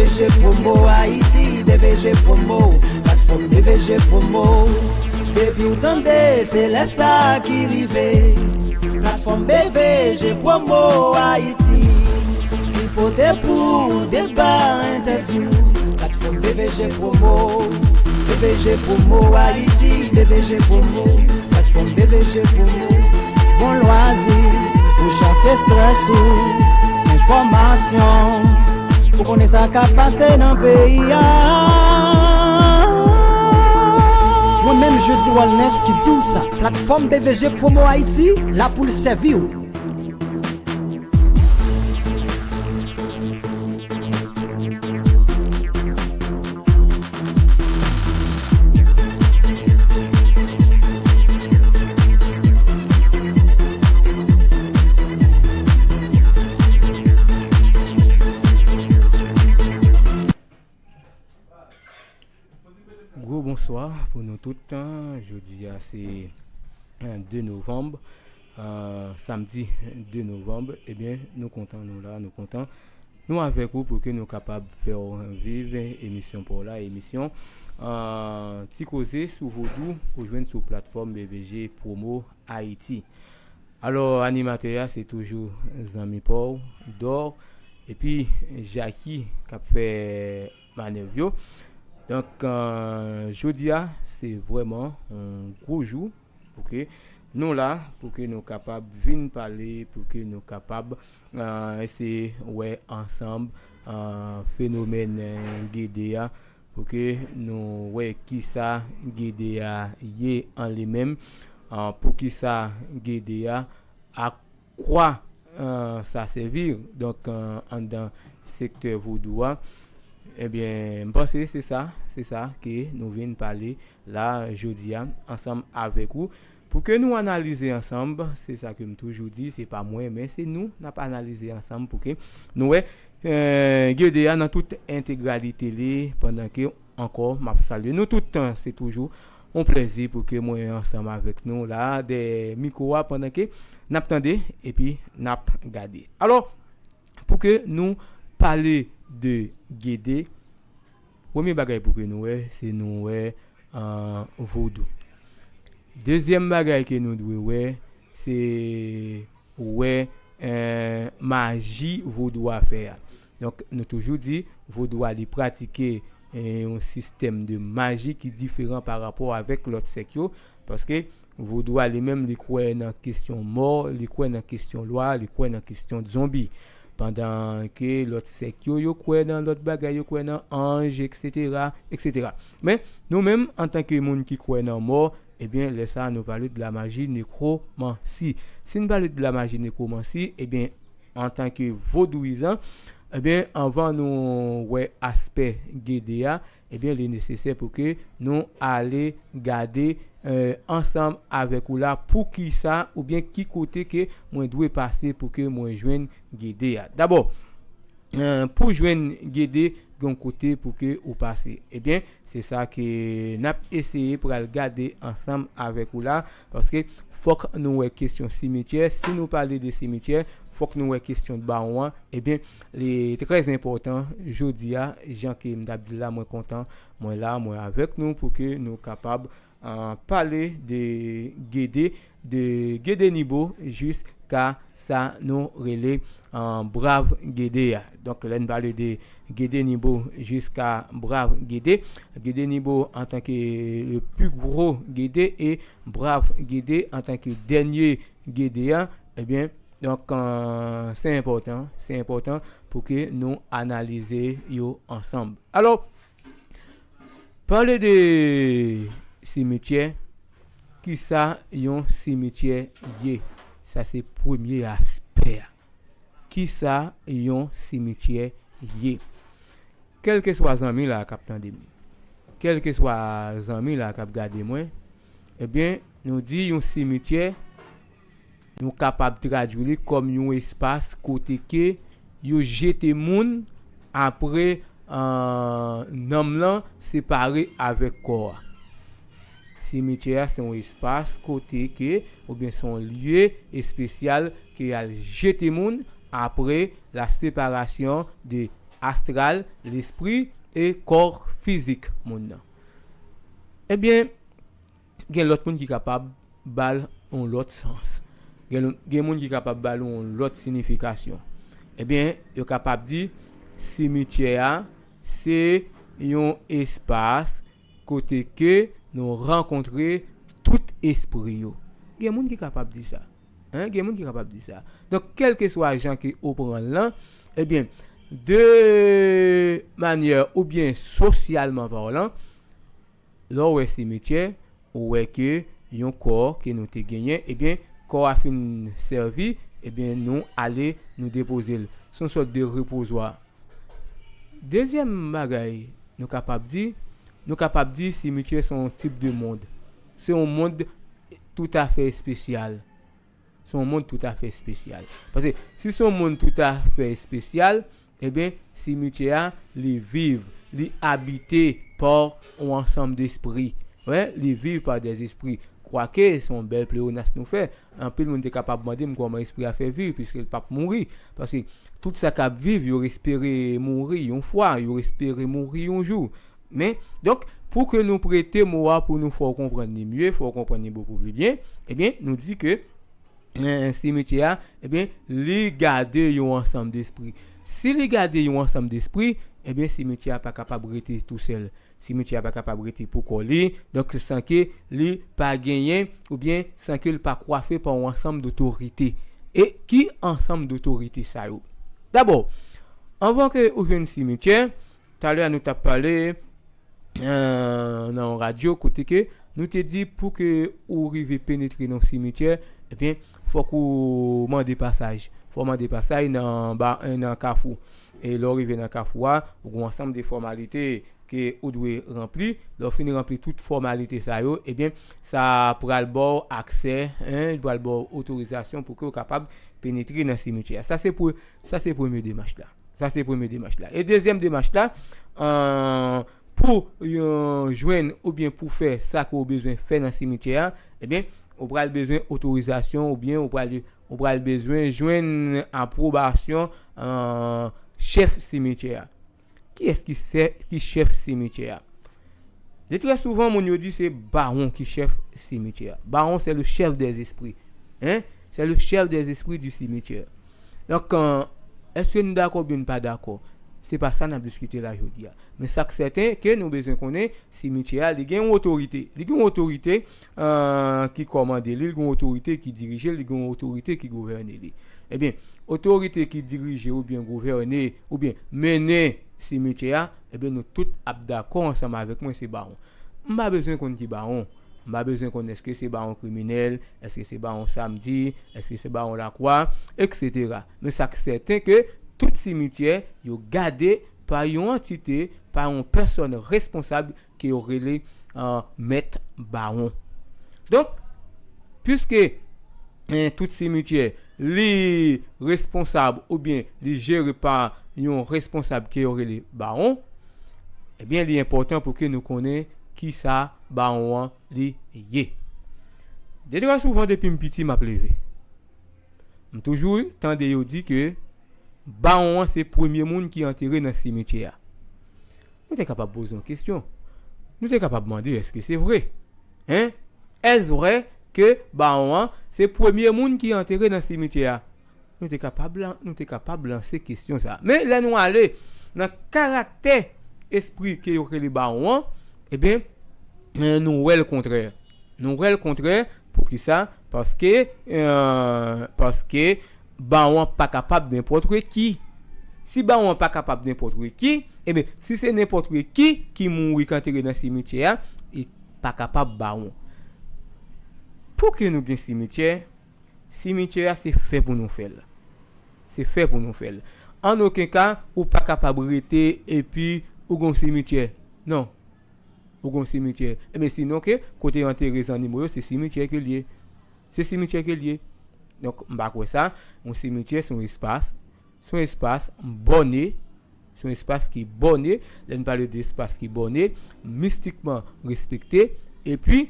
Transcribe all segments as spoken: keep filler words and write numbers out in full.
B V G Promo Ayiti, B V G Promo, platfòm B V G Promo. Depi w tande, se lè sa ki rive. Platfòm B V G Promo Ayiti, ki pote pou w deba, entèvyou. Platfòm B V G Promo, B V G Promo Ayiti, B V G Promo, platfòm B V G Promo. Bon lwazi, pou chase estrès ou, enfòmasyon, pou konnen sa k ap pase nan peyi a. Mwen menm Jeudy Wellness ki di w sa. Platfòm B V G Promo Ayiti la pou l sèvi w. Gwo bonswa pou nou tout. Jodi a se, eh, de novanm, eh, samdi de novanm. Ebyen, nou kontan nou la, nou kontan nou avèk ou pou ke nou kapab fè w viv emisyon pa w la, emisyon, eh, Ti Koze sou Vodou, ou jwenn sou platfòm B V G Promo Ayiti. Alò, animatè a, se toujou zanmi pa w, Dor, epi Jackie k ap fè manèv yo. Donk, eh, jodi a, se vrèman yon gwo jou pou ke nou la, pou ke nou kapab vin pale, pou ke nou kapab, eh, eseye wè ansanm, eh, fenomèn, eh, Gede a, pou ke nou wè kisa Gede a ye an li menm, eh, poukisa Gede a, a kwa, eh, sa sèvi, donk, eh, anndan sektè vodou a. Ebyen, m panse se sa, se sa ke nou vin pale la jodi a ansanm avèk ou. Pou ke nou analize ansanm, se sa ke m toujou di, se pa mwen, men se nou, n ap analize ansanm pou ke nou wè, eh, Gede a nan tout entegralite li, pandan ke ankò, m ap salye nou tout tan. Se toujou yon plèzi pou ke mwen ansanm avèk nou la, dèyè mikwo a, pandan ke n ap tande epi n ap gade. Alò, pou ke nou pale de Gede, premye bagay pou ke nou wè, se nou wè, eh, vodou. Dezyèm bagay ke nou dwe wè, se wè, eh, maji vodou a fè a. Donk, nou toujou di, vodou a li pratike, eh, yon sistèm de maji ki diferan pa rapò avèk lòt sèk yo, paske vodou a li menm, li kwè nan kesyon mò, li kwè nan kesyon lwa, li kwè nan kesyon zonbi. Pandan ke lòt sèk yo, yo kwè nan lòt bagay, yo kwè nan anj, etsetera, etsetera. Men, nou menm, antanke moun ki kwè nan mò, ebyen, lè sa a, nou pale de la maji nekwomansi. Si n pale de la maji nekwomansi, ebyen, antanke vodouyizan, ebyen, anvan nou wè aspè Gede a, ebyen, li nesesè pou ke nou ale gade, eh, ansanm avèk ou la, poukisa oubyen ki kote ke mwen dwe pase pou ke mwen jwenn Gede a. Dabò, eh, pou jwenn Gede, gen yon kote pou ke ou pase. Ebyen, se sa ke n ap eseye pral gade ansanm avèk ou la, paske fòk nou wè kesyon simityè. Si nou pale de simityè, fòk nou wè kesyon bawon an. Ebyen, li trè enpòtan jodi a, jan ke m t ap di l la, mwen kontan, mwen la, mwen avèk nou pou ke nou kapab, eh, pale de Gede, de Gede Nibo jiska sa nou rele, eh, Brav Gede a. Donk, lè n pale de Gede Nibo jiska Brav Gede, Gede Nibo antanke le plus gros Gede e Brav Gede antanke dènye Gede a, ebyen, donk, eh, se enpòtan, se enpòtan pou ke nou analize yo ansanm. Alò, pale de simityè, kisa yon simityè ye? Sa se premye aspè a. Kisa yon simityè ye? Kèlkeswa zanmi la k ap tande m, kèlkeswa zanmi la k ap gade mwen, ebyen, nou di yon simityè, nou kapab tradui li kòm yon espas kote ke yo jete moun apre, eh, nanm lan separe avèk kò a. Simityè a se yon espas kote ke, oubyen se yon lye espesyal ke y al jete moun apre la séparation de astral, lespri e kò fizik moun nan. Ebyen, gen lòt moun ki kapab ba l yon lòt sans. Gen, gen moun ki kapab ba l yon lòt siyifikasyon. Ebyen, yo kapab di simityè a se yon espas kote ke nou rankontre tout espri yo. Gen moun ki kapab di sa. Hein? Gen moun ki kapab di sa. Donk, kèlkeswa jan ke ou pran l lan, ebyen, de manyè oubyen sosyalman palan, lè w wè simityè, ou wè ke yon kò ke nou te genyen, ebyen, kò a fin sèvi, ebyen, nou ale, nou depoze l. Se yon sòt de repozwa. Dezyèm bagay nou kapab di, nou kapab di simityè se yon tip de mond. Se yon mond toutafè espesyal. Se yon mond toutafè espesyal. Paske si se yon mond toutafè espesyal, ebyen, simityè a, li viv, li abite pa yon ansanm despri. Wi, li viv pa dèzespri. Kwake, se yon bèl pleonas nou fè. Anpil moun te kapab mande m kòman espri a fè viv, piske l p ap mouri. Paske tout sa k ap viv, yo espere mouri yon fwa, yo espere mouri yon jou. Men, donk, pou ke nou prete mo a, pou nou fè w konprann li mye, fè w konprann li bokou pli byen, ebyen, nou di ke, eh, simityè a, ebyen, li gade yon ansanm despri. Si li gade yon ansanm despri, ebyen, simityè a pa kapab rete tousèl. Simityè a pa kapab rete pou kò li, donk, san ke li pa genyen, oubyen san ke li pa kwafe pa yon ansanm dotorite. E ki ansanm dotorite sa yo? Dabò, anvan ke ou jwenn simityè, talè a nou t ap pale, eh, nan yon radyo kote ke nou te di pou ke ou rive penetre nan simityè, ebyen, fòk ou mande pasaj. Fò w mande pasaj nan, ba, nan kafou. E lè w rive nan kafou a, ou gen yon ansanm de fòmalite ke ou dwe ranpli. Lè w fin ranpli tout fòmalite sa yo, ebyen, sa pral ba w aksè, hein, li pral ba w otorizasyon pou ke w kapab penetre nan simityè a. Sa se pre-, sa se premye demach la. Sa se premye demach la. E dezyèm demach la, eh, pou yon jwenn oubyen pou fè sa ke w bezwen fè nan simityè a, ebyen, ou pral bezwen otorizasyon oubyen ou pral, ou pral bezwen jwenn apwobasyon, eh, chèf simityè a. Kiyès ki sè-, ki chèf simityè a? Se trè souvan moun yo di se bawon ki chèf simityè a. Bawon, c'est le chef des esprits. Hein? C'est le chef des esprits du cimetière. Donk, eh, èske nou dakò oubyen nou pa dakò? Se pa sa n ap diskite la jodi a. Men sa k sèten, ke nou bezwen konnen, simityè a, li gen yon otorite. Li gen yon otorite, eh, ki kòmande li, li gen yon otorite ki dirije li, li gen yon otorite ki gouvène li. Ebyen, otorite ki dirije oubyen gouvène, oubyen mennen simityè a, ebyen, nou tout ap dakò ansanm avèk mwen, se bawon. M pa bezwen konn ki bawon. M pa bezwen konn èske se bawon kriminèl, èske se bawon samdi, èske se bawon lakwa, etsetera. Men sa k sèten ke tout simityè, yo gade pa yon antite, pa yon pèsòn responsab ke yo rele, eh, mèt bawon. Donk, piske, eh, tout simityè, li responsab oubyen li jere pa yon responsab ke yo rele bawon, ebyen, li enpòtan pou ke nou konnen kisa bawon an li ye. De trè souvan, depi m piti, m ap leve. M toujou tande yo di ke bawon an se premye moun ki antere nan simityè a. Nou te kapab poze yon kesyon. Nou te kapab mande, èske se vre? Hein? Est-ce vrai ke bawon an se premye moun ki antere nan simityè a? Nou te kapab lan-, nou te kapab lanse kesyon sa. Men lè nou ale nan karaktè espri ke yo rele bawon an, ebyen, eh, nou wè l kontrè. Nou wè l kontrè, poukisa? Paske, eh, paske bawon an pa kapab nenpòt ki. Si bawon an pa kapab nenpòt ki, ebyen, si se nenpòt ki ki mouri, k antere nan simityè a, li pa kapab bawon. Pou ke nou gen simityè, simityè a se fè pou nou fè l. Se fè pou nou fè l. An okenn ka, ou pa kapab rete epi ou gon simityè. Non. Ou gon simityè. Ebyen, sinon ke kote yo antere zannimo yo, se simityè ke l ye. Se simityè ke l ye. Donk, m pa kwè sa. Yon simityè, se yon espas. Se yon espas bòne. Se yon espas ki bòne. Lè n pale de espas ki bòne, mistikman respekte, epi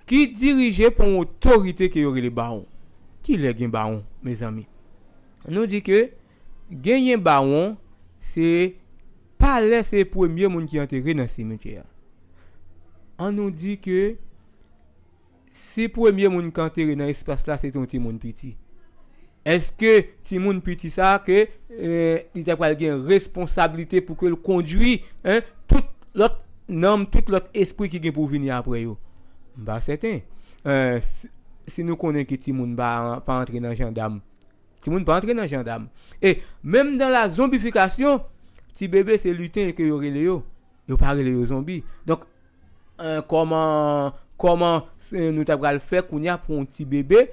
ki dirije pa yon otorite ke yo rele bawon. Kilè gen bawon, mezanmi? Nou di ke genyen bawon, se Alè se premye moun ki antere nan simityè a. An nou di ke si premye moun ki antere nan espas la se te yon timoun piti, èske timoun piti sa ke eh, li ta pral gen responsablite pou ke l kondui hein, tout lòt nanm, tout lòt espri ki gen pou vini apre yo? M pa sèten. Eh, si, si nou konnen ke timoun pa, pa antre nan jandam, timoun pa antre nan jandam. E menm nan la zonbifikasyon, ti bebe se liten ke yo rele yo. Yo pa rele yo zonbi. Donk, eh, kòman, kòman eh, nou ta pral fè kounye a pou yon ti bebe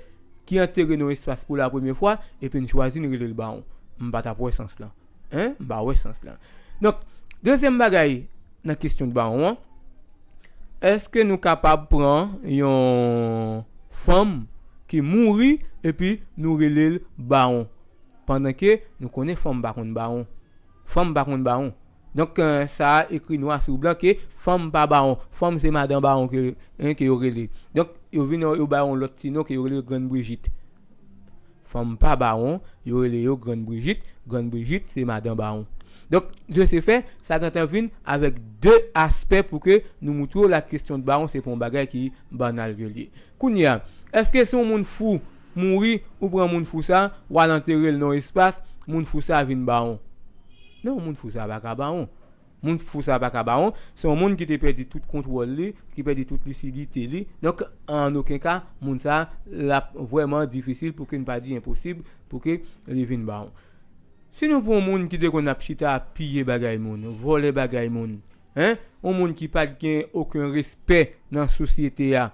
ki antere nan yon espas pou la premye fwa, epi n chwazi n rele l bawon? M pa t ap wè sans lan. Hein? M pa wè sans lan. Donk, dezyèm bagay nan kesyon bawon an, èske nou kapab pran yon fanm ki mouri epi nou rele l bawon? Pandan ke nou konnen fanm pa konn bawon. Fanm pa konn bawon. Donk, eh, sa a ekri nwa sou blan ke fanm pa bawon. Fanm se madan bawon ke, hein, ke yo rele. Donk, yo vin yo ba yon lòt ti non ke yo rele Grann Brijit. Fanm pa bawon, yo rele yo Grann Brijit. Grann Brijit se madan bawon. Donk, de se fè, sa gentan vin avèk de aspè pou ke nou moutre w la kesyon bawon se pa yon bagay ki banal ke l ye. Kounye a, èske si yon moun fou mouri, ou pran moun fou sa, w al antere l nan yon espas, moun fou sa vin bawon? Non, moun fou sa pa ka bawon. Moun fou sa pa ka bawon, se yon moun ki te pèdi tout kontwòl li, ki pèdi tout lisidite li. Donk, an okenn ka, moun sa, l ap vrèman difisil pou ke n pa di enposib pou ke li vin bawon. Si nou pran yon moun ki te konn ap chita ap piye bagay moun, vòlè bagay moun, hein, yon moun ki pa t gen okenn respè nan sosyete a,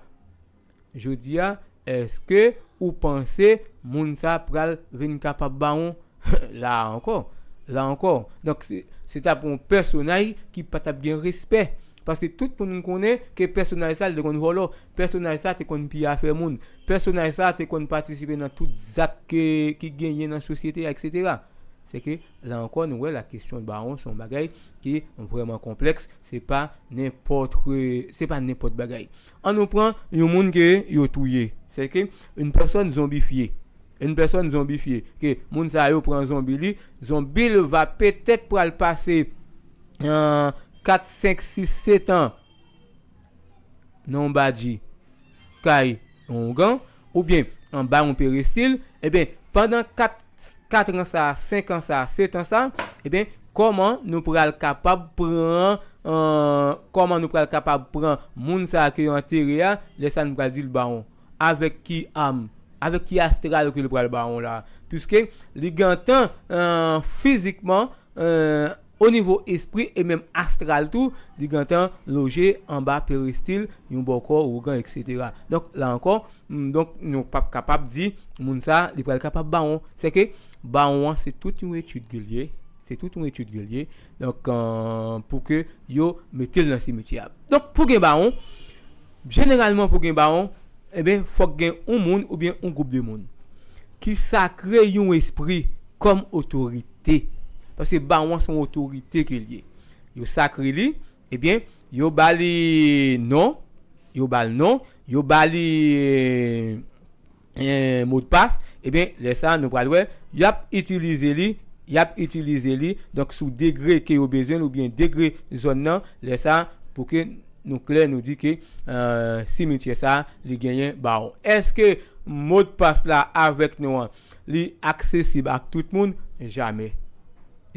jodi a, èske ou panse moun sa pral vin kapab bawon? La ankò, la ankò. Donk, se, se t ap yon pèsonaj ki pa t ap gen respè. Paske tout moun konnen ke pèsonaj sa te konn vòlò. Pèsonaj sa te konn piye afè moun. Pèsonaj sa te konn patisipe nan tout zak ke, ki genyen nan sosyete a, etsetera. Se ke, la ankò, nou wè la kesyon bawon se yon bagay ki vrèman konplèks. Se pa nenpòt, se pa nenpòt bagay. An nou pran yon moun ke yo touye. Se ke, une personne zombifiée. Une personne zombifiée. Ke moun sa yo pran zonbi li. Zonbi l va petèt pral pase euh, kat, senk, sis, sèt an nan yon badji kay yon ougan, oubyen anba yon perestil, ebyen, pandan kat, kat an sa, senk an sa, sèt an sa, ebyen, kòman nou pral kapab pran, euh, kòman nou pral kapab pran moun sa ke yo antere a, lè sa nou pral di l bawon? Avèk ki am? Avèk ki astral ke l pral bawon la? Piske li gentan, euh, fizikman, euh, o nivo espri e menm astral tou, li gentan loje anba perestil, yon bòkò, ougan, etsetera. Donk, la ankò, mm, donk, nou p ap kapab di moun sa, li pral kapab bawon. Se ke bawon an, se tout yon etid ke l ye. Se tout yon etid ke l ye. Donk, euh, pou ke yo mete l nan simityè a. Donk, pou gen bawon, jeneralman, pou gen bawon, ebyen, fòk gen yon moun oubyen yon gwoup de moun ki sakre yon espri kòm otorite. Paske bawon an se yon otorite ke l ye. Yo sakre li, ebyen, yo ba li non, yo ba l non, yo ba li, eh, eh, modpas, ebyen, lè sa, nou pral wè, y ap itilize li, y ap itilize li, donk, sou degre ke yo bezwen l, oubyen degre zòn nan, lè sa, pou ke nou klè, nou di ke, euh, simityè sa, li genyen bawon. Èske modpas la avèk nou an, li aksesib ak tout moun? Jamè.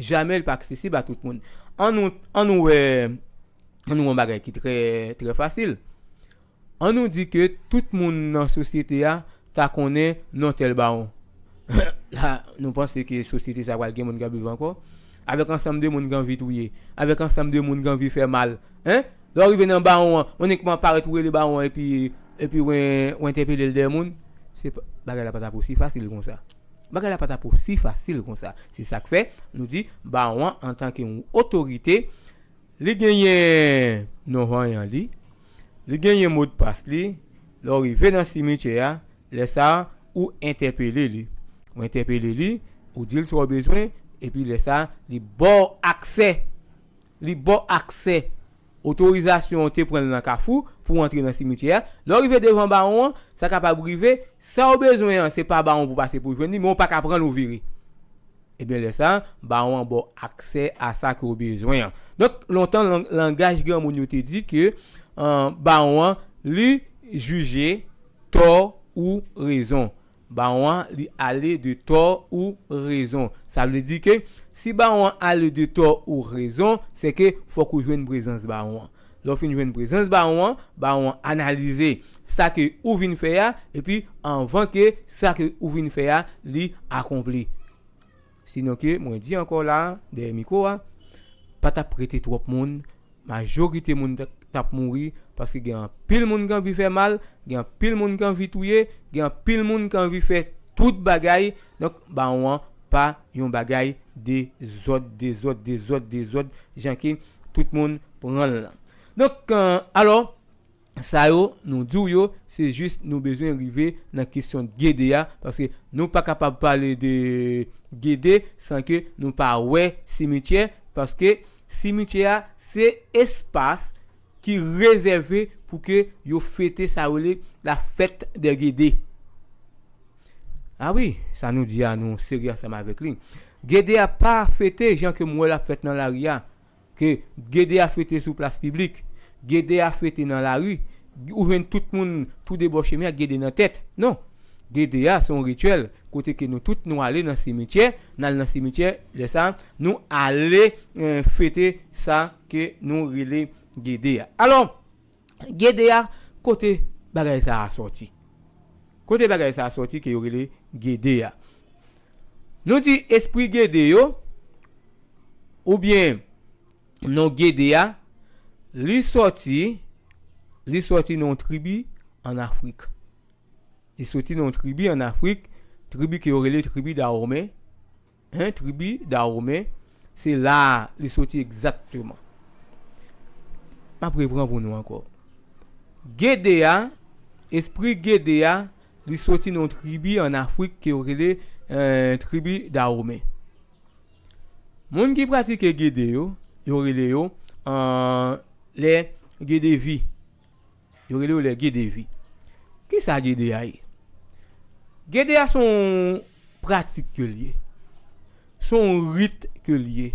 Jamè li pa aksesib a tout moun. An nou, an nou wè, an nou wè yon bagay ki trè, trè fasil. An nou di ke tout moun nan sosyete a ta konnen non tèl bawon. La, nou panse ke sosyete sa pral gen moun k ap viv ankò? Avèk ansanm de moun k anvi touye, avèk ansanm de moun k anvi fè mal, hein? Lè w rive nan bawon an, ou inikman parèt ou rele bawon an epi, epi w, w entèpele l dèyè moun. Se pa, bagay la pa t ap osi fasil konsa. Bagay la pa t ap osi fasil konsa. Se sa k fè, nou di, bawon an, antanke yon otorite, li genyen non vanyan li, li genyen modpas li, lè w rive nan simityè a, lè sa a, ou entèpele li. Ou entèpele li, ou di l sa w bezwen, epi lè sa a, li ba w aksè. Li ba w aksè. Otorizasyon w te pran l nan Kafou pou w antre nan simityè a. Lè w rive devan bawon an, sa kapab rive, sa w bezwen an, se pa bawon pou pase pou w jwenn li, men w pa ka pran l ou vire. Ebyen, lè sa, bawon an ba w aksè a sa ke w bezwen an. Donk, lontan, lang-, langaj granmoun yo te di ke, eh, bawon an, li jije tò ou rezon. Bawon an, li ale de tò ou rezon. Sa vle di ke si bawon an ale de tò ou rezon, se ke fòk ou jwenn prezans bawon an. Lè w fin jwenn prezans bawon an, bawon an analize sa ke ou vin fè a, epi anvan ke sa ke ou vin fè a, li akonpli. Sinon ke, mwen di ankò la, dèyè mikwo a, pa t ap rete twòp moun, majorite moun t-, t ap mouri, paske gen anpil moun ki anvi fè mal, gen anpil moun ki anvi touye, gen anpil moun ki anvi fè tout bagay. Donk, bawon an pa yon bagay dezòd, dezòd, dezòd, dezòd, jan ke tout moun pran l lan. Donk, eh, alò, sa yo, nou di w yo, se jis nou bezwen rive nan kesyon Gede a, paske nou pa kapab pale de Gede san ke nou pa wè simityè, paske simityè a, se espas ki rezève pou ke yo fete sa yo rele la fête des Guédé. A wi, sa nou di a, nou serye ansanm avèk li. Gede a pa fete jan ke m wè l ap fèt nan lari a. Ke Gede a fete sou plas piblik, Gede a fete nan lari, ou jwenn tout moun tou de bò chemen ak Gede nan tèt. Non. Gede a se yon rityèl, kote ke nou tout nou ale nan simityè, n al nan simityè, lè sa, nou ale, eh, fete sa ke nou rele Gede a. Alò, Gede a, kote bagay sa a sòti? Kote bagay sa a sòti ke yo rele Gede a? Nou di espri Gede yo, oubyen non Gede a, li sòti, li sòti nan yon tribi ann Afrik. Li sòti nan yon tribi ann Afrik, tribi ke yo rele tribi Dawomen. Hein, tribi Dawomen, se la a li sòti egzakteman. M ap repran pou nou ankò. Gede a, espri Gede a, li sòti nan yon tribi ann Afrik ke yo rele, eh, tribi Dawomen. Moun ki pratike Gede yo, yo rele yo, eh, lè Gede vi. Yo rele yo lè Gede vi. Kisa Gede a ye? Gede a se yon pratik ke l ye. Se yon rit ke l ye.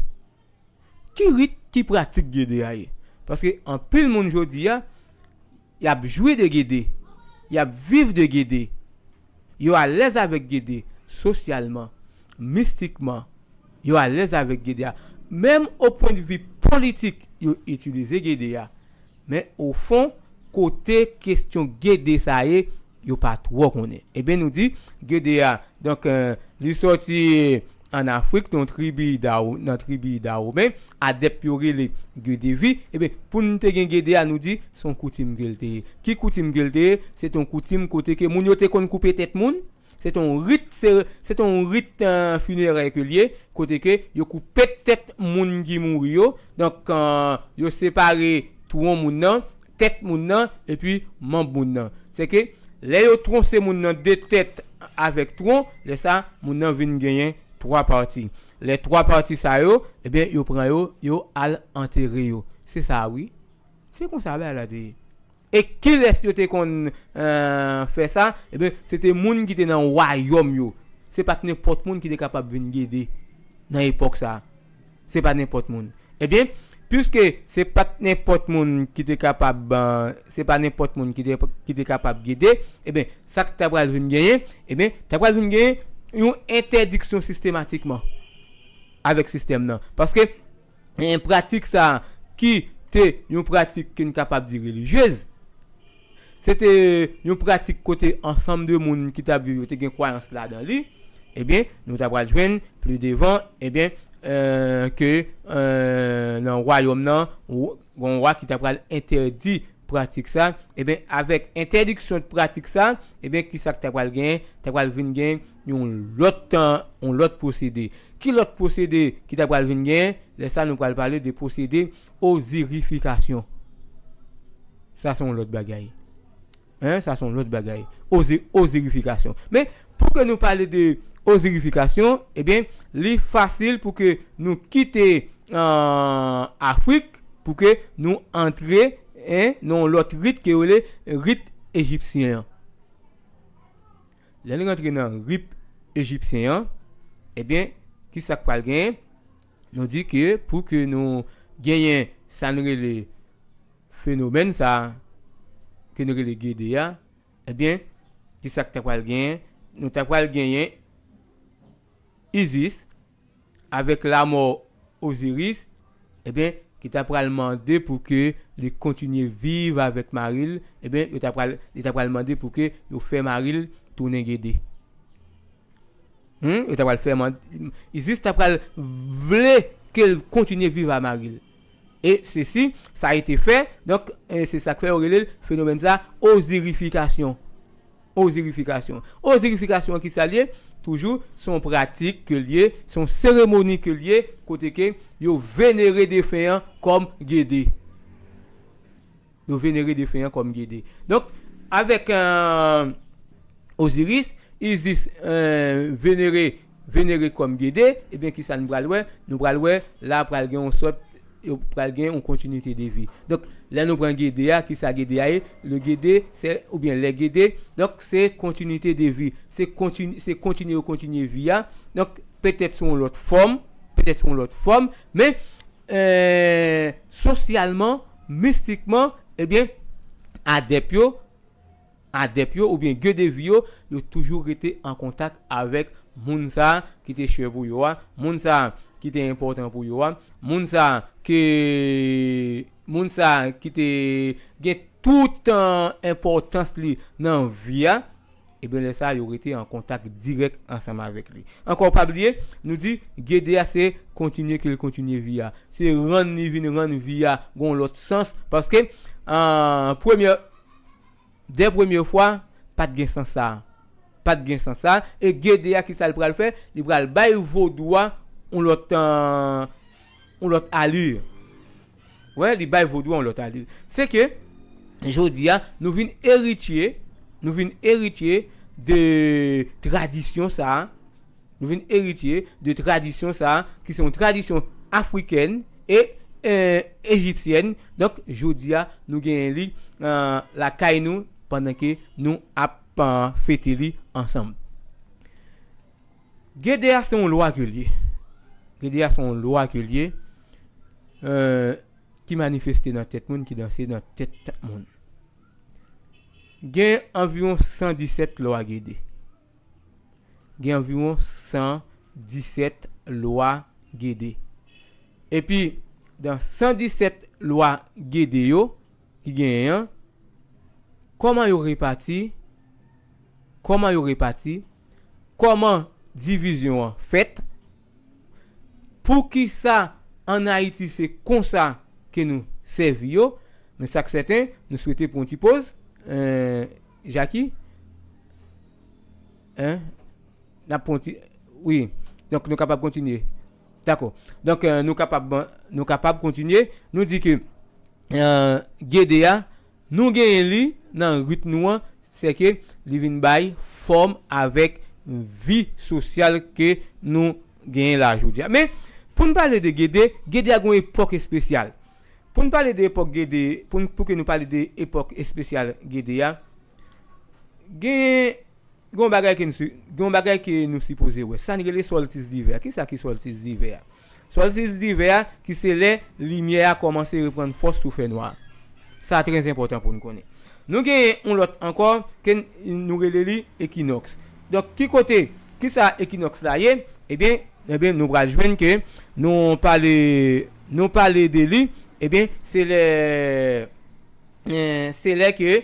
Ki rit, ki pratik Gede a ye? Paske anpil moun jodi a, y ap jwi de Gede, y ap viv de Gede, yo alèz avèk Gede sosyalman, mistikman, yo alèz avèk Gede a. Menm o pwennvi politik, yo itilize Gede a. Men o fon, kote kesyon Gede sa ye, yo pa twò konnen. Ebyen, nou di, Gede a, donk, eh, li sòti ann Afrik, nan tribi Dawo-, nan tribi Dawomen, adèp yo rele Gede vi. Ebyen, pou n te gen Gede a, nou di, se yon koutim ke l te ye. Ki koutim ke l te ye? Se te yon koutim kote ke moun yo te konn koupe tèt moun. Se te yon rit, se, se te yon rit, eh, finerè ke l ye, kote ke yo koupe tèt moun ki mouri yo. Donk, eh, yo separe twon moun nan, tèt moun nan, epi manm moun nan. Se ke lè yo twonse moun nan de tèt avèk twon, lè sa, moun nan vin genyen twa pati. Lè twa pati sa yo, ebyen, yo pran yo, yo al antere yo. Se sa, wi. Se konsa bagay la te ye. E kilès yo te konn, eh, fè sa? Ebyen, se te moun ki te nan wayòm yo. Se pa t nenpòt moun ki te kapab vin Gede nan epòk sa. Se pa nenpòt moun. Ebyen, piske se pa t nenpòt moun ki te kapab, eh, se pa nenpòt moun ki te, ki te kapab Gede, ebyen, sa k ta pral vin genyen, ebyen, ta pral vin genyen yon entèdiksyon sistematikman avèk sistèm nan. Paske, eh, pratik sa ki te yon pratik ke n kapab di relijyez, se te yon pratik kote ansanm de moun ki t ap viv yo te gen kwayans ladan li, ebyen, nou ta pral jwenn pli devan, ebyen, eh, ke, eh, nan wayòm nan, w-, gon wa ki ta pral entèdi pratik sa, ebyen, avèk entèdiksyon pratik sa, ebyen, kisa k ta pral genyen? Ta pral vin gen yon lòt, yon lòt pwosede. Ki lòt pwosede ki ta pral vin genyen? Lè sa, nou pral pale de pwosede ozirifikasyon. Sa se yon lòt bagay. Hein, sa se yon lòt bagay. Ozi-, ozirifikasyon. Men, pou ke nou pale de ozirifikasyon, ebyen, li fasil pou ke nou kite, eh, Afrik, pou ke nou antre, hein, nan yon lòt rit ke yo rele rit ejipsyen an. Lè n rantre nan rit ejipsyen an, ebyen, Ki sa k pral genyen? Nou di ke pou ke nou genyen sa n rele fenomèn sa a, ke nou rele Gede a, ebyen, ki sa k ta pral genyen? Nou ta pral genyen Isis avèk lanmò Osiris, ebyen, ki ta pral mande pou ke li kontinye viv avèk mari l, ebyen, yo ta pral, li ta pral mande pou ke yo fè mari l tounen Gede. Hmm? Yo ta pral fè mande, Isis ta pral vle ke l kontinye viv a mari l. E sesi, sa a ete fè, donk, e se sa k fè yo rele l fenomèn sa, ozirifikasyon. Ozirifikasyon. Ozirifikasyon ki sa l ye? Toujou, se yon pratik ke l ye, se yon seremoni ke l ye, kote ke yo venere defen an kòm Gede. Yo venere defen an kòm Gede. Donk, avèk, euh, Osiris, Isis, euh, venere, venere kòm Gede, ebyen, ki sa n pral wè? Nou pral wè, la pral gen yon sòt, yo pral gen yon kontinite de vi. Donk, lè nou pran Gede a, ki sa Gede a ye? Le Gede, se, oubyen lè Gede, donk, se kontinite de vi. Se kontini-, se kontinye yo kontinye vi a. Donk, petèt sou yon lòt fòm, petèt sou yon lòt fòm, men, euh, sosyalman, mistikman, ebyen, adèp yo, adèp yo, oubyen Gede vi yo, yo toujou rete an kontak avèk moun sa a ki te chè pou yo a, moun sa a ki te enpòtan pou yo a, moun sa a ki, moun sa a ki te gen tout, euh, enpòtans li nan vi a, ebyen, lè sa a, yo rete an kontak dirèk ansanm avèk li. Ankò, pa bliye, nou di, Gede a se kontinye ke l kontinye vi a. Se rann li vin rann vi a gon lòt sans, paske, euh, premye, dè premye fwa, pa t gen sans sa a. Pa t gen sans sa a. E Gede a, ki sa l pral fè? Li pral bay vodou a yon lòt, euh, yon lòt ali. Wè, li bay vodou a yon lòt ali. Se ke, jodi a, nou vin eritye, nou vin eritye de tradisyon sa a. Nou vin eritye de tradisyon sa a, ki se yon tradisyon afrikèn e, e, ejipsyèn. Donk, jodi a, nou genyen li, eh, lakay nou, pandan ke nou ap, eh, fete li ansanm. Gede a se yon lwa ke l ye. Gede a se yon lwa ke l ye, eh, ki manifeste nan tèt moun, ki danse nan tèt moun. Gen anviwon san disèt lwa Gede. Gen anviwon san disèt lwa Gede. Epi, dan san disèt lwa Gede yo ki genyen an, kòman yo repati? Kòman yo repati? Kòman divizyon an fèt? Poukisa ann Ayiti se konsa ke nou sèvi yo? Men sa k sèten, nou swete pran yon ti poz. Eh, Jackie? Hein? N ap pran yon ti, wi. Donk, nou kapab kontinye. Dakò. Donk, eh, nou kapab, nou kapab kontinye. Nou di ke, eh, Gede a, nou genyen li nan rit nou an, se ke li vin bay fòm avèk vi sosyal ke nou genyen la jodi a. Men, pou n pale de Gede, Gede a gon epòk espesyal. Pou n pale de epòk Gede, pou n, pou ke nou pale de epòk espesyal Gede a, gen, gen yon bagay ke nou si-, gen yon bagay ke nou sipoze wè. Sa n rele sòltis divè a. Kisa ki sòltis divè a? Sòltis divè a, ki se lè limyè a kòmanse reprann fòs sou fènwa. Sa trè enpòtan pou n konnen. Nou genyen yon lòt ankò ke n-, nou rele li ekinòks. Donk, ki kote, kisa ekinòks la ye? Ebyen, ebyen, nou pral jwenn ke nou pale, nou pale de li, ebyen, se lè, eh, se lè ke,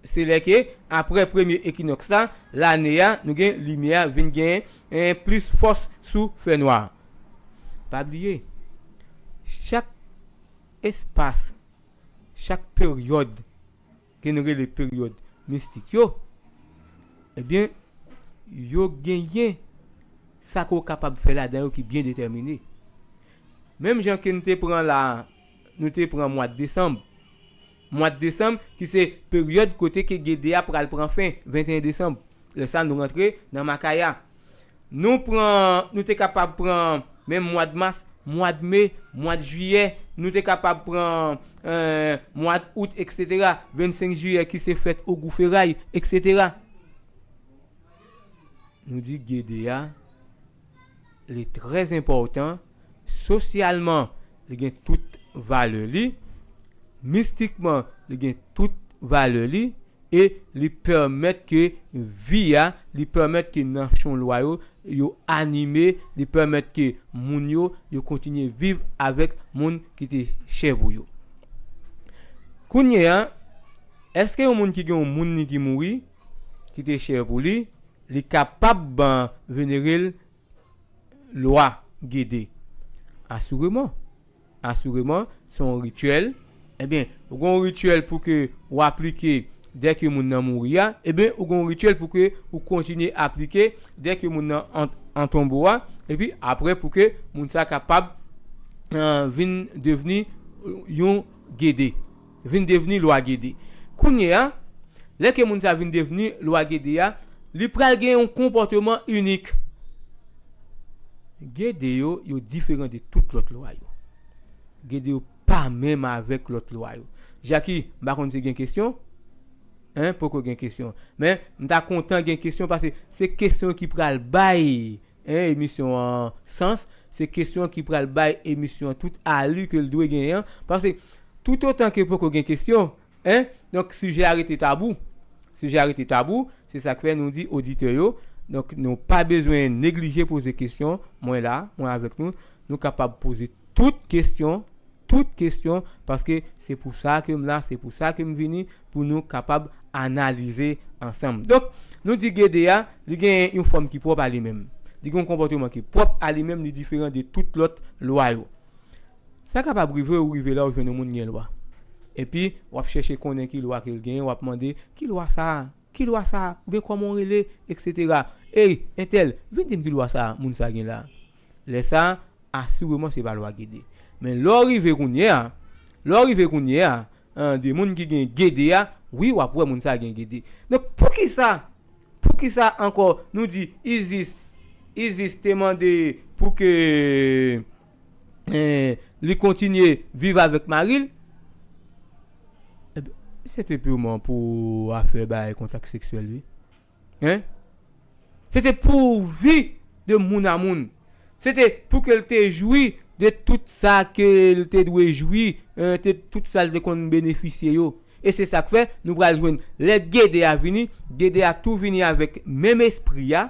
se lè ke, aprè premye ekinòks la, lane a, nou gen limyè a vin gen, eh, plis fòs sou fènwa. Pa bliye, chak espas, chak peryòd ke n rele peryòd mistik yo, ebyen, yo genyen sa ke w kapab fè ladan yo ki byen detèmine. Menm jan ke n te pran la, nou te pran mwa desanm. Mwa desanm, ki se peryòd kote ke Gede a pral pran fen, venteyen desanm. Lè sa, nou rantre nan Makaya. Nou pran, nou te kapab pran menm mwa mas, mwa me, mwa jiyè, nou te kapab pran, eh, mwa out, etsetera, vennsenk jiyè ki se fèt Ogou Feray, etsetera. Nou di Gede a, li trè enpòtan, sosyalman, li gen tout valè li, mistikman, li gen tout valè li, e li pèmèt ke vi a, li pèmèt ke nasyon lwa yo, yo anime, li pèmèt ke moun yo, yo kontinye viv avèk moun ki te chè pou yo. Kounye a, èske yon moun ki gen yon moun li ki mouri, ki te chè pou li, li kapab, eh, venere l lwa Gede? Asireman. Asireman, se yon rityèl. Ebyen, ou gen yon rityèl pou ke ou aplike dèke moun nan mouri a, ebyen, ou gen yon rityèl pou ke ou kontinye aplike dèke moun nan an, an tonbo a, epi apre pou ke moun sa kapab, eh, vin devni yon Gede, vin devni lwa Gede. Kounye a, lè ke moun sa vin devni lwa Gede a, li pral gen yon konpòteman inik. Gede yo, yo diferan de tout lòt lwa yo. Gede yo pa menm avèk lòt lwa yo. Jackie, m pa konn si gen kesyon. Hein, poko gen kesyon. Men, m ta kontan gen kesyon paske se kesyon ki pral bay, hein, emisyon an sans. Se kesyon ki pral bay emisyon an tout ali ke l dwe genyen. Paske toutotan ke poko gen kesyon, hein, donk sijè a rete tabou. Sijè a rete tabou, se sa k fè nou di oditè yo, donk nou pa bezwen neglije poze kesyon. Mwen la, mwen avèk nou, nou kapab poze tout kesyon, tout kesyon, paske se pou sa ke m la, se pou sa ke m vini, pou nou kapab analize ansanm. Donk, nou di Gede a, li gen yon fòm ki pwòp a li menm. Li gen yon konpòteman ki pwòp a li menm, li diferan de tout lòt lwa yo. Sa kapab rive ou rive la ou jwenn yon moun gen lwa. Epi, w ap chèche konnen ki lwa ke l genyen, w ap mande, "Ki lwa sa a? Ki lwa sa a? Oubyen kòman w rele?" etsetera. "Ey, entèl, vin di m ki lwa sa a, moun sa a gen la a." Lè sa a, asireman se pa lwa Gede. Men lè w rive kounye a, lè w rive kounye a, an, de moun ki gen Gede a, wi, w ap wè moun sa a gen Gede. Donk, poukisa, poukisa ankò nou di Isis, Isis te mande pou ke, eh, li kontinye viv avèk mari l? Ebyen, se te piman pou afè bay kontak seksyèl, wi. Hein? Se te pou vi de moun a moun. Se te pou ke l te jwi de tout sa ke l te dwe jwi, eh, te, tout sa l te konn benefisye yo. E se sa k fè, nou pral jwenn lè Gede a vini, Gede a tou vini avèk menm espri a,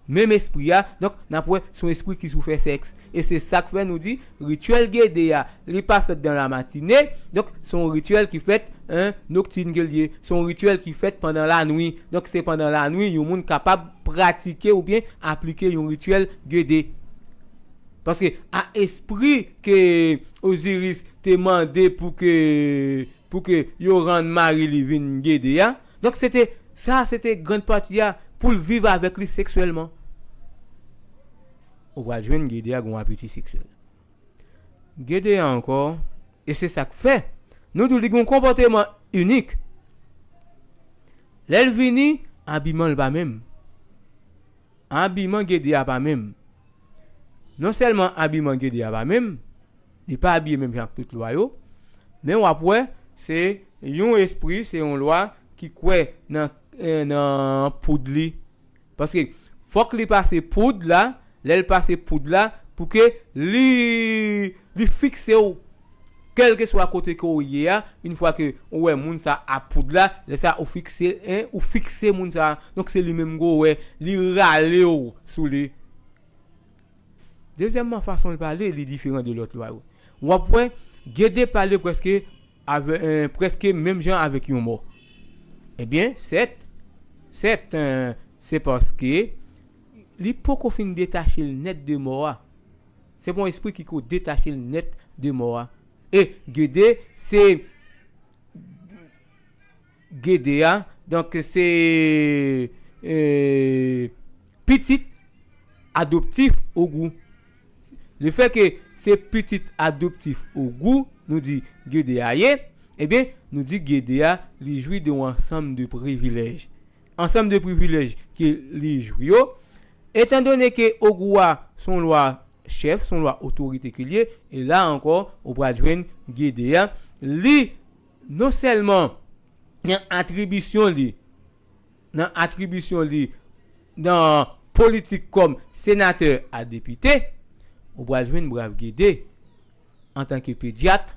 menm espri a, donk, n ap wè se yon espri ki sou fè sèks. E se sa k fè nou di, rityèl Gede a, li pa fèt dan la matine, donk, se yon rityèl ki fèt, en, noktin ke l ye. Se yon rityèl ki fèt pandan lanwi. Donk, se pandan lanwi, yon moun kapab pratike oubyen aplike yon rityèl Gede. Paske a espri ke Oziris te mande pou ke, pou ke yo rann mari li vin Gede a. Donk, se te, sa, se te grann pati a pou l viv avèk li seksyèlman. Ou pral jwenn Gede a gen yon apeti seksyèl. Gede a ankò, e se sa k fè, nou di w li gen yon konpòteman inik. Lè l vini, abiman l pa menm. Abiman Gede a pa menm. Non sèlman abiman Gede a pa menm, li pa abiye menm jan ak tout lwa yo, men w ap wè, se yon espri, se yon lwa ki kwè nan, eh, nan poud li. Paske fòk li pase poud la, lè l pase poud la, pou ke li, li fikse w. Kèlkeswa kote ke w ye a, yon fwa ke ou wè moun sa a ap poud la, lè sa ou fikse, en, ou fikse moun sa a. Donk se li menm ke w wè, li rale w sou li. Dezyèmman, fason l pale, li diferan de lòt lwa yo. W ap wè, Gede pale prèske avè, eh, prèske menm jan avèk yon mò. Ebyen, sèt, sèt, eh, se paske li poko fin detache l nèt de mò a. Se pa yon espri ki ko detache l nèt de mò a. E Gede, se Gede a, donk se, eh, pitit adoptif Ogou. Lefètke se pitit adoptif Ogou, nou di Gede a ye, ebyen, nou di Gede a, li jwi de yon ansanm de privilèj. Ansanm de privilèj ke li jwi yo, etandone ke Ogou a se yon lwa chèf, se yon lwa otorite ke l ye, e la ankò, ou pral jwenn Gede a, li, non sèlman nan atribisyon li, nan atribisyon li, nan politik kòm senatè a depite, ou pral jwenn Brav Gede antanke pedyat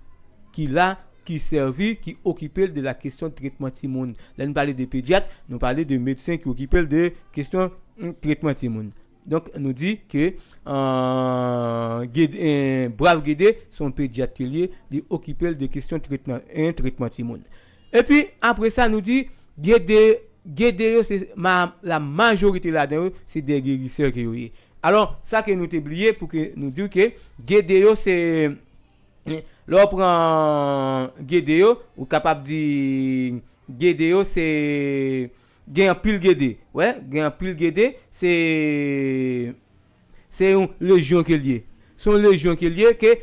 ki la, ki sèvi, ki okipe l de la kesyon tretman timoun. Lè nou pale de pedyat, nou pale de medsen ki okipe l de kesyon mm, tretman timoun. Donk, nou di ke euh, Gede, euh, Brav Gede se yon pedyat ke l ye, li okipe l de kesyon tretman, euh, tretman timoun. Epi, apre sa, nou di Gede, Gede yo, se ma, la majorite ladan yo, se de gerisè ke yo ye. Alò, sa ke nou te bliye pou ke nou di ke Gede yo, se lè w pran Gede yo, ou kapab di Gede yo se gen anpil Gede. Wè, gen anpil Gede, se se yon lejyon ke l ye. Se yon lejyon ke l ye ke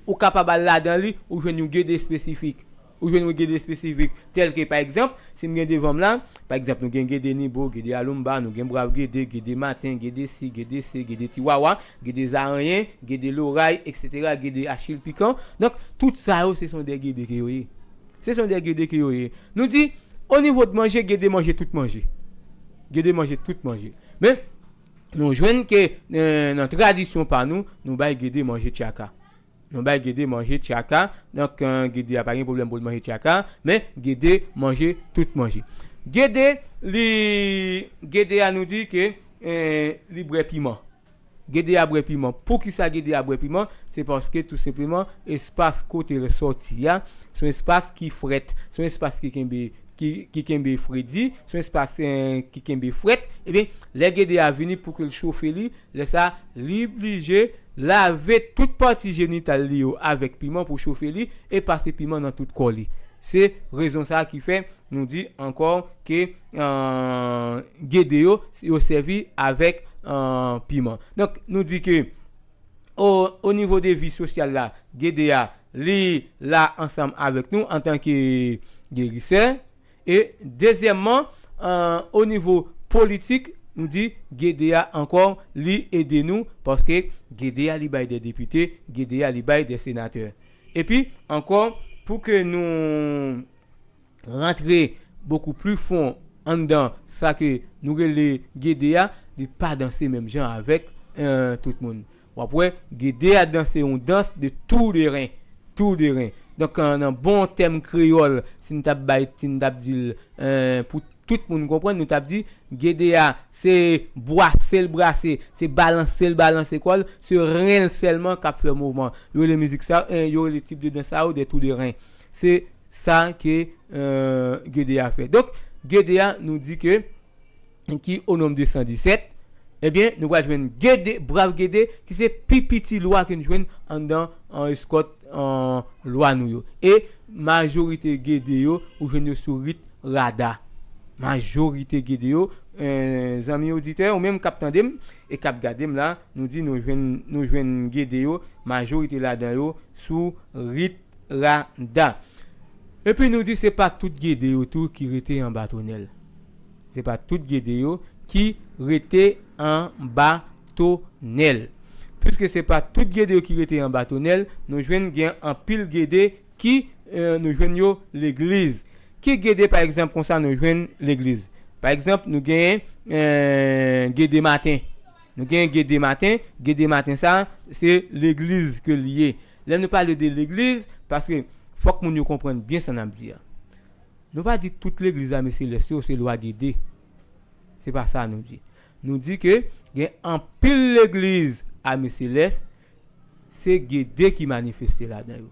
ou kapab al ladan li, ou jwenn yon Gede espesifik. Ou jwenn yon Gede espesifik. Tèl ke, pa egzanp, si m gen devan m la, pa egzanp, nou gen Gede Nibo, Gede Alonmba, nou gen Brav Gede, Gede Maten, Gede Si, Gede Se, Gede Tiwawa, Gede Zaranyen, Gede Loray, eksetera, Gede Achil Pikan. Donk, tout sa yo, se son de Gede ke yo ye. Se son de Gede ke yo ye. Nou di, o nivo de manje, Gede manje tout manje. Gede manje tout manje. Men, nou jwenn ke euh, nan tradisyon pa nou, nou bay Gede manje tchaka. Nou bay Gede manje tchaka. Donk, euh, Gede a pa gen pwoblèm pou l manje tchaka, men Gede manje tout manje. Gede, li, Gede a nou di ke euh, li bwè piman. Gede a bwè piman. Poukisa Gede a bwè piman? Se paske tou senpleman espas kote l sòti a, se yon espas ki frèt, se yon espas ki kenbe ki, ki kenbe fredi, se yon espas eh, ki kenbe frèt, ebyen, lè Gede a vini pou ke l chofe li, lè sa, li blije lave tout pati jenital li yo avèk piman pou chofe li e pase piman nan tout kò li. Se rezon sa ki fè nou di ankò ke eh, Gede yo, yo sèvi avèk eh, piman. Donk, nou di ke o, o nivo de vi sosyal la, Gede a, li la ansanm avèk nou antanke gerisè. E dezyèmman, euh, o nivo politik, nou di Gede a ankò, li ede nou, paske Gede a li bay de depite, Gede a li bay de senatè. Epi, ankò, pou ke nou rantre bokou pli fon anndan sa ke nou rele Gede a, li pa danse menm jan avèk euh, tout moun. W ap wè, Gede a danse yon dans de tou de ren. Tou de ren. Donk, euh, nan bon tèm kreyòl, si n t ap bay, si n t ap di l euh, pou tout moun konprann, nou t ap di, Gede a, se bwase l bwase, se balanse l balanse kò l, se ren l sèlman k ap fè mouvman. Yo rele mizik sa, euh, yo rele tip de dans sa yo de tou de ren. Se sa ke euh, Gede a fè. Donk, Gede a, nou di ke ki o nonb de san disèt, ebyen, nou pral jwenn Gede, Brav Gede, ki se pi piti lwa ke n jwenn anndan an eskòt an lwa nou yo. E majorite Gede yo, ou jwenn yo sou rit rada. Majorite Gede yo, eh, zanmi oditè, ou menm k ap tande m e k ap gade m la, nou di nou jwenn, nou jwenn Gede yo, majorite ladan yo sou rit rada. Epi nou di se pa tout Gede yo tou ki rete anba tonèl. Se pa tout Gede yo ki rete anba tonèl. Piske se pa tout Gede yo ki rete anba tonèl, nou jwenn gen anpil Gede ki eh, nou jwenn yo legliz. Ki Gede, pa egzanp, konsa nou jwenn legliz? Pa egzanp, nou gen eh, Gede maten. Nou gen Gede maten, Gede maten sa, se legliz ke l ye. Lè nou pale de legliz, paske fòk moun yo konprann byen sa n ap di a. Nou pa di tout legliz Ame Selès yo se lwa Gede. Se pa sa nou di. Nou di ke gen anpil legliz Ame Selès, se Gede ki manifeste ladan yo.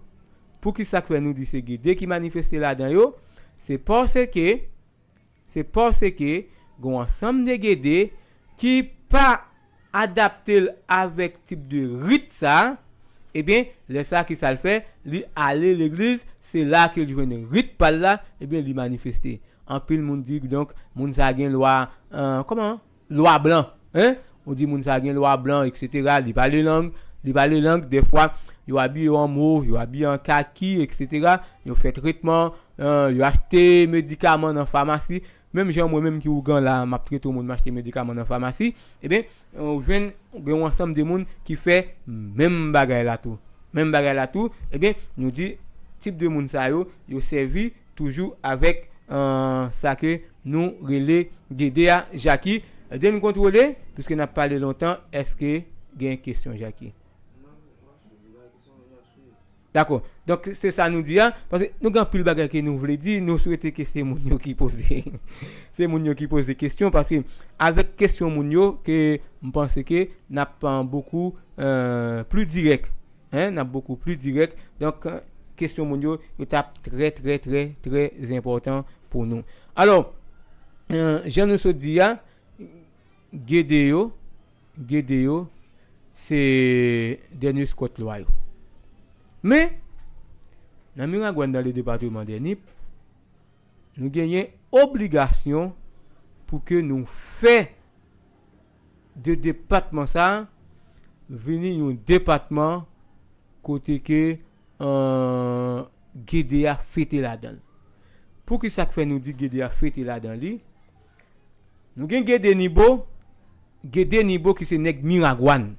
Poukisa k fè nou di se Gede ki manifeste ladan yo? Se paske, se paske gen yon ansanm de Gede ki pa adapte l avèk tip de rit sa, ebyen, lè sa ki sa l fè, li ale legliz, se la ke l jwenn rit pa l la, ebyen, li manifeste. Anpil moun di, donk, moun sa gen lwa, euh, kòman? Lwa blan, hein? Ou di moun sa gen lwa blan, eksetera. Li pale lang, li pale lang, dèfwa, yo abiye yo an mov, yo abiye an kaki, eksetera. Yo fè tretman, euh, yo achte medikaman nan famasi. Menm jan mwen menm ki ougan la, m ap trete yon moun, m achte medikaman nan famasi. Ebyen, ou jwenn gen yon ansanm de moun ki fè menm bagay la tou. Menm bagay la tou, ebyen, nou di tip de moun sa yo, yo sèvi toujou avèk euh, sa ke nou rele Gede a, Jaki. Ede n kontwole, piske n ap pale lontan, èske gen kesyon, Jackie? Dakò. Donk, se sa nou di a, paske nou gen anpil bagay ke nou vle di, nou swete ke se moun yo ki poze. Se moun yo ki poze kesyon, paske avèk kesyon moun yo, ke m panse ke n ap, euh, bokou, euh, pli dirèk. Hein, n ap bokou pli dirèk. Donk, euh, kesyon moun yo, yo t ap trè, trè, trè, trè enpòtan pou nou. Alò, euh, jan nou sot di a, Gede yo, Gede yo, se dènye skòt lwa yo. Men, nan Miragwàn, dans le département des Nip, nou genyen obligasyon pou ke nou fè de depatman sa a vini yon depatman kote ke, euh, Gede a fete ladan l. Poukisa k fè nou di Gede a fete ladan li? Nou gen Gede Nibo, Gede Nibo ki se nèg Miragwàn.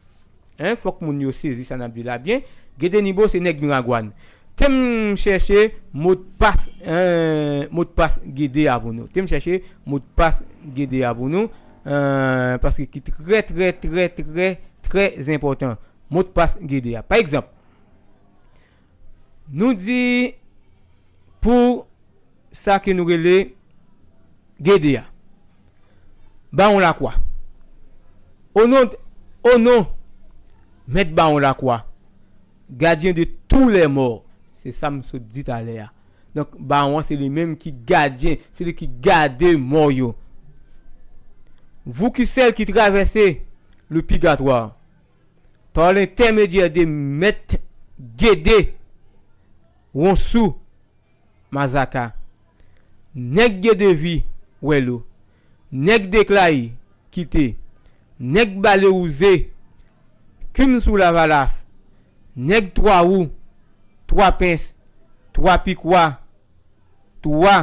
Hein, fòk moun yo sezi sa n ap di la byen. Gede Nibo se nèg Miragwàn. Te m chèche modpas, euh, modpas Gede a pou nou. Te m chèche modpas Gede a pou nou, euh, paske ki trè, trè, trè, trè, trè enpòtan. Modpas Gede a. Pa egzanp, nou di pou sa ke nou rele Gede a. Bawon Lakwa. O non, o non, Mèt Bawon Lakwa, gardien de tous les morts. Se sa m sot di talè a. Donk, bawon an, se li menm ki gadyen, se li ki gade mò yo. Vous qui celles qui traversez le purgatoire, par l'intermédiaire de Mèt Gede, Wonsou, Mazaka, nèg Gedevi, Wèlo, nèg Deklay, Kite, nèg Balewouze, Kim sou Lavalas, nèg Twa Wou, Twa Pens, Twa Pikwa, Twa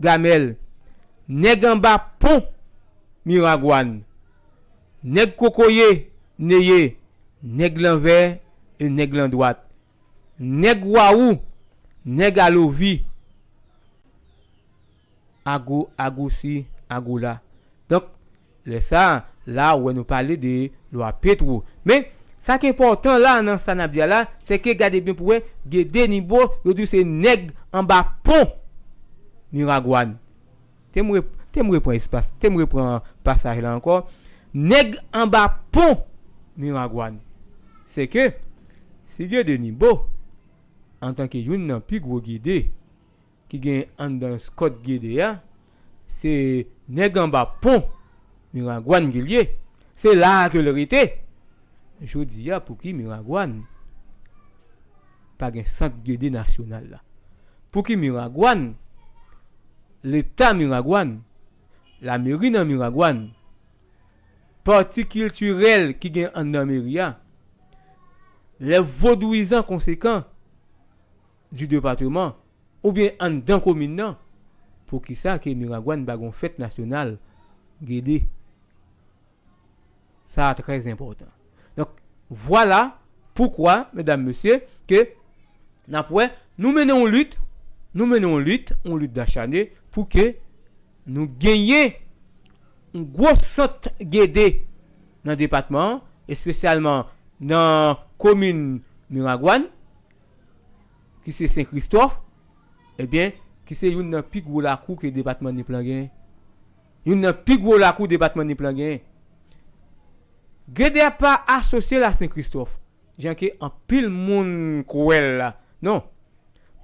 Gamèl, nèg Anba Pon, Miragwàn, nèg Kokoye, Neye, nèg Lanvè e nèg Landwat, nèg Wawou, nèg Alovi, Ago, Agosi, Agola. Donk, lè sa, la, ou wè nou pale de lwa Petwo. Men, sa ki enpòtan la, nan sa n ap di a la, se ke gade byen pou wè, Gede Nibo, yo di se nèg Anba Pon, Miragwàn. Te m re-, te m repran espas, te m repran pasaj la ankò. Nèg Anba Pon, Miragwàn. Se ke, si Gede Nibo, antanke youn nan pi gwo Gede ki gen anndan skòt Gede a, se nèg Anba Pon, Miragwàn ke l ye. Se la a ke l rete. Jodi a, pouki Miragwàn pa gen sant Gede nasyonal la? Pouki Miragwàn, Leta Miragwàn, lameri nan Miragwàn, pati kiltirèl ki gen anndan meri a, les vodouizans conséquents du département, oubyen anndan komin nan, poukisa ke Miragwàn pa gon fèt nasyonal Gede? Sa a trè enpòtan. Donk, vwala poukwa, medam, mesye, ke n ap wè, nou mennen yon lit, nou mennen yon lit, yon lit dachane, pou ke nou genyen yon gwo sant Gede nan depatman an, espesyalman nan komin Miragwàn, ki se Sen Kristòf, ebyen, ki se youn nan pi gwo lakou ke depatman Nip lan genyen. Youn nan pi gwo lakou depatman Nip lan genyen. Gede a pa asosye l a Sen Kristòf, jan ke anpil moun kwè l la. Non.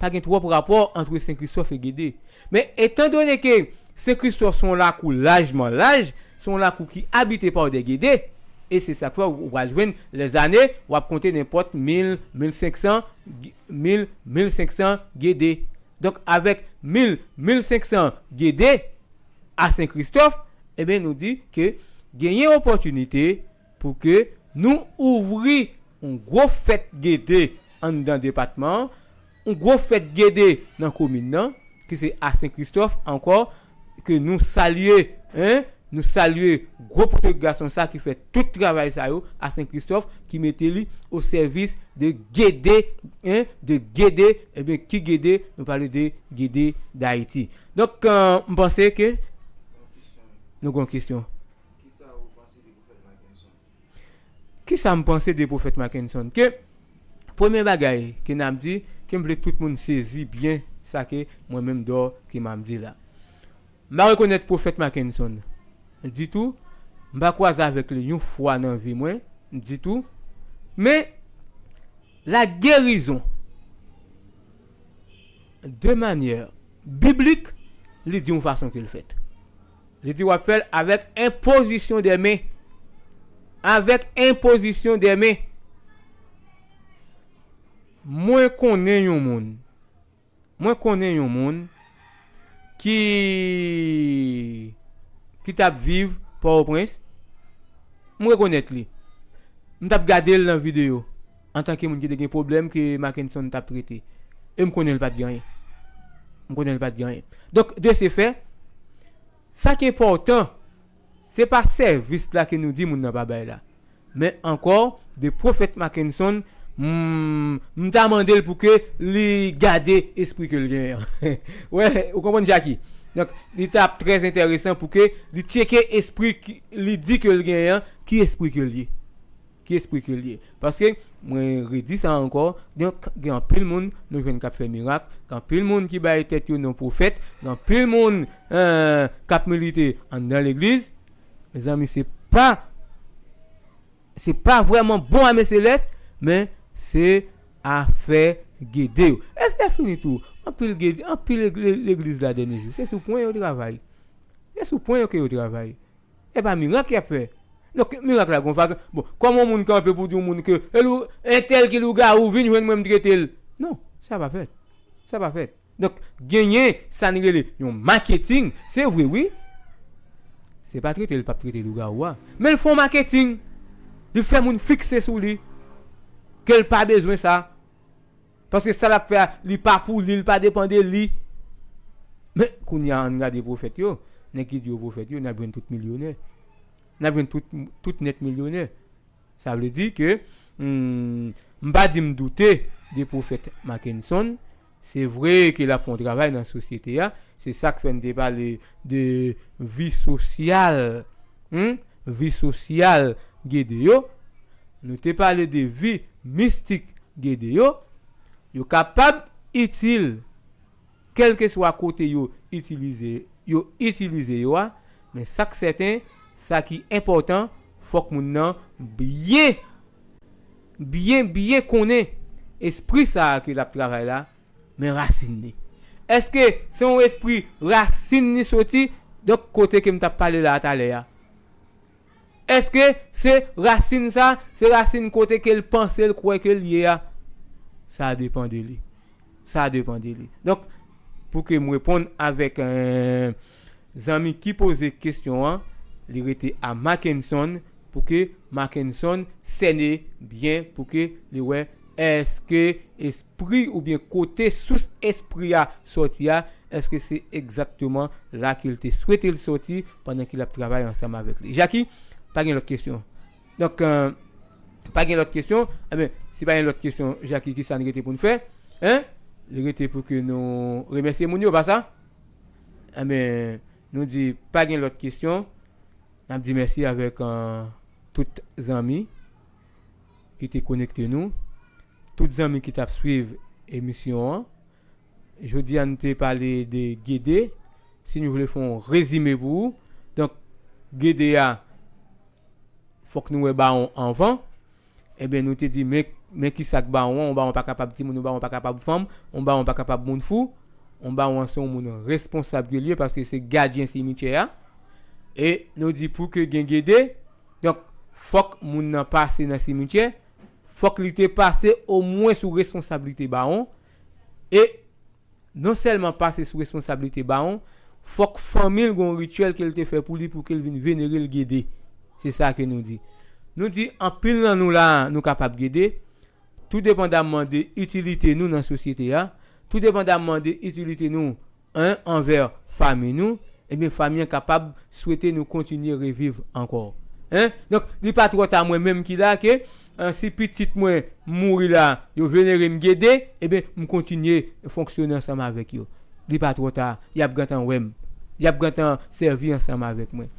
Pa gen twòp rapò ant Sen Kristòf e Gede. Men, etandone ke Sen Kristòf se yon lakou lajman laj, se yon lakou ki abite pa de Gede, e se sa k fè ou pral jwenn lèzane, w ap konte nenpòt mil, mil senk san, mil, mil senk san Gede. Donk, avèk mil, mil senk san Gede a Sen Kristòf, ebyen, nou di ke genyen opòtinite pou ke nou ouvri yon gwo fèt Gede anndan depatman an, yon gwo fèt Gede nan komin nan, ki se a Sen Kristòf ankò, ke nou salye, en, nou salye gwo pote gason sa ki fè tout travay sa yo a Sen Kristòf, ki mete li o sèvis de Gede, en, de Gede, ebyen, ki Gede, nou pale de Gede Dayiti. Donk, euh, m panse ke, Nou gen yon kesyon. Kisa w panse de Pwofèt Mackenson? Kisa m panse de Pwofèt Mackenson? Ke premye bagay ke n ap di, ke m vle tout moun sezi byen sa ke mwen menm dò ke m ap di la. M pa rekonèt Pwofèt Mackenson ditou. M pa kwaze avèk li yon fwa nan vi mwen ditou. Men, la guérison, de manyè biblik, li di yon fason ke l fèt. Li di w ap fè l avèk enpozisyon dè men. Avèk enpozisyon dè men. Mwen konnen yon moun. Mwen konnen yon moun ki, ki t ap viv Pòtoprens. M rekonèt li. M t ap gade l nan videyo antanke moun ki te gen pwoblèm ke Mackenson t ap trete. E m konnen l pa t gen anyen. M konnen l pa t gen anyen. Donk, de se fè, sa ki enpòtan, se pa sèvis la ke nou di moun nan pa bay la. Men ankò, de Pwofèt Mackenson, m, m ta mande l pou ke li gade espri ke l genyen an. Wè, ou konprann, Jackie? Donk, li t ap trè enteresan pou ke li tcheke espri ki, li di ke l genyen an, ki espri ke l ye. Ki espri ke l ye. Paske, mwen redi sa ankò, donk, gen anpil moun nou jwenn k ap fè mirak, gen anpil moun ki bay tèt yo non pwofèt, gen anpil moun, eh, k ap milite anndan legliz. Mezanmi, se pa, se pa vrèman bon ame selès, men se afè gede yo. E, e fini tou. Anpil gede, anpil legliz la dènye jou. Se sou pwen yo travay. Se sou pwen yo ke yo travay. E pa mirak y ap fè. Donk, mirak la gon fason. Bon, kòman yon moun kanpe pou di yon moun ke, e lou, entèl ki lougawou vin jwenn mwen m trete l. Non, sa pa fèt. Sa pa fèt. Donk, genyen sa n rele yon maketing, se vre wi. Se pa trete l p ap trete lougawou a. Men l fè yon maketing. Li fè moun fikse sou li. Ke l pa bezwen sa. Paske sa l ap fè a, li pa pou li, li pa depann de li. Men, kounye a, ann gade pwofèt yo. Nèg ki di yo pwofèt yo, n ap jwenn tout milyonè. N ap jwenn tout, tout nèt milyonè. Sa vle di ke, hmm, m pa di m doute de pwofèt Mackenson. Se vre ke l ap fè yon travay nan sosyete a. Se sa k fè n te pale de vi sosyal. Hmm? Vi sosyal gede yo. Nou te pale de vi mistik gede yo. Yo kapab itil, kèlkeswa kote yo itilize, yo itilize yo a, men sa k sèten, sa ki enpòtan, fòk moun nan byen, byen, byen konnen espri sa a ke l ap travay la, men rasin li. Èske se yon espri rasin li soti, donk kote ke m t ap pale la a talè a? Èske se rasin sa, se rasin kote ke l panse l kwè ke l ye a? Sa depann de li. Sa depann de li. Donk, pou ke m reponn avèk, eh, zanmi ki poze kesyon an, li rete a Mackenson, pou ke Mackenson sène byen, pou ke li wè èske espri oubyen kote sous espri a sòti a, èske se egzakteman la ke l te swete l sòti pandan ke l ap travay ansanm avèk li? Jackie, pa gen lòt kesyon. Donk, eh, pa gen lòt kesyon. Enben, si pa gen lòt kesyon, Jackie, ki sa n rete pou n fè? Hein? Li rete pou ke nou remèsye moun yo, pa sa? Enben, nou di pa gen lòt kesyon. N ap di mèsi avèk, eh, tout zanmi ki te konekte nou, tout zanmi ki t ap swiv emisyon an. Jodi a, nou te pale de gede. Si nou vle fè yon rezime pou ou, donk, gede a, fòk nou wè bawon anvan. Ebyen, nou te di, men, men ki sa k bawon an? Yon bawon pa kapab timoun, yon bawon pa kapab fanm, yon bawon pa kapab moun fou. Yon bawon an se yon moun responsab ke l ye, paske se gadyen simityè a. E nou di pou ke gen gede, donk, fòk moun nan pase nan simityè, fòk li te pase omwen sou responsablite bawon. E non sèlman pase sou responsablite bawon, fòk fanmi l gon rityèl ke l te fè pou li, pou ke l vin venere l gede. Se sa ke nou di. Nou di, anpil nan nou la, nou kapab gede, tou depandamman de itilite nou nan sosyete a, tou depandamman de itilite nou, en, anvè fanmi nou, ebyen, fanmi an kapab swete nou kontinye reviv ankò. En? Donk, li pa twò ta, mwen menm ki la, ke, eh, si pitit mwen mouri la, yo venere m gede, ebyen, m kontinye fonksyone ansanm avèk yo. Li pa twò ta, y ap gentan wè m. Y ap gentan sèvi ansanm avèk mwen.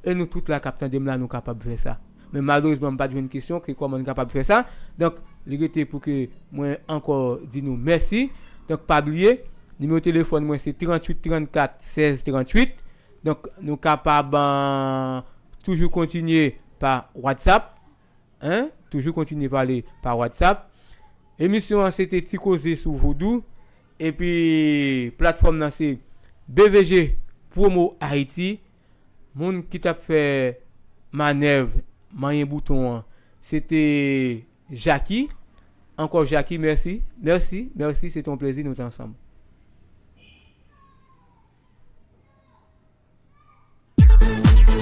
E nou tout la k ap tande m la, nou kapab fè sa. Men malerezman, m pa t jwenn kesyon ke kòman n kapab fè sa. Donk, li rete pou ke mwen ankò di nou mèsi. Donk, pa bliye, nimewo telefòn mwen se tranntuit trannkat sèz tranntuit. Donk, nou kapab, euh, toujou kontinye pa WhatsApp. Hein? Toujou kontinye pale pa WhatsApp. Emisyon an se te Ti Koze sou Vodou. Epi platfòm nan se B V G Promo Haiti. Moun ki t ap fè manèv manyen bouton an, se te Jackie. Ankò Jackie, mèsi. Mèsi, mèsi, se te yon plezi nou te ansanm.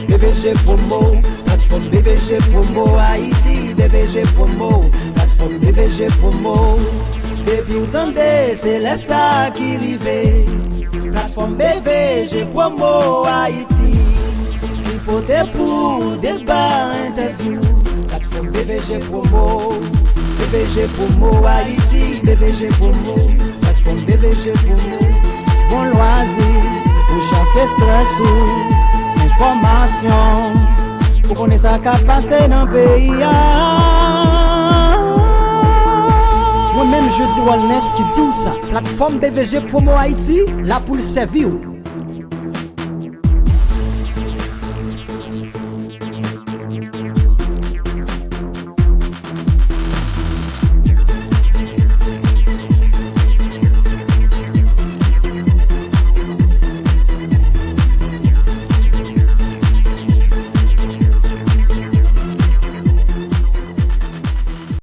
B V G Promo, platfòm B V G Promo Haiti, B V G Promo, platfòm B V G Promo. Depi w tande, se lè sa ki rive. Platfòm B V G Promo Haiti, ki pote pou w deba, entèvyou. Platfòm B V G Promo, B V G Promo Haiti, B V G Promo, platfòm B V G Promo. Bon lwazi, pou chase estrès ou, enfòmasyon, pou konnen sa k ap pase nan peyi a. Mwen menm Jeudy Wellness ki di w sa. Platfòm B V G Promo Haiti la pou l sèvi w.